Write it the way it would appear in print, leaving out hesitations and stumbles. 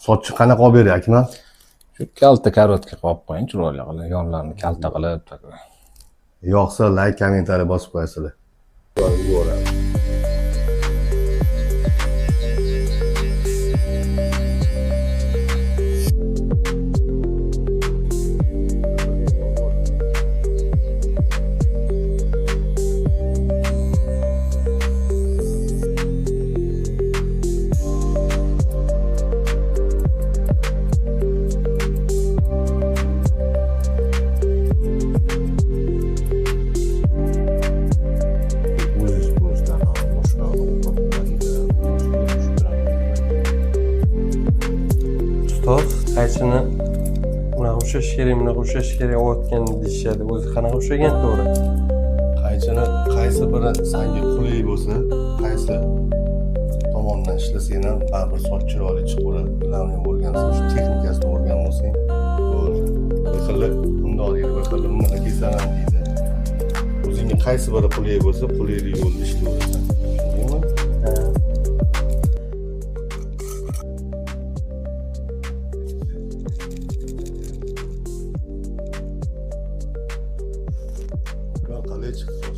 Sochni qanaqa olib beray, Akmal? Shu kalta korotka qilib qo'ying, chiroyli qilib, yonlarini kalta qilib. Yoqsa like, kommentariy bosib qo'yasizlar. Ustoz, qaychini unaqa ushlash kerak, bunaqa ushlash kerak ovotgan deyishadi. O'zi qanaqa ushlagan to'g'ri? Qaychini qaysi biri sanga qulay bo'lsa, qaysi tomondan ishlasang ham baribir soch chiroyli chiqaveradi. Ularni o'rgansan, shu texnikasini o'rganib olsang, bo'ldi. Bir xili bundoq deydi, bir xili bunaqa kesaman deydi. O'zingga qaysi biri qulay bo'lsa, qulaylik yo'lda ishlayverasan. Tushundingmi? Ha. Qalay chiqdi?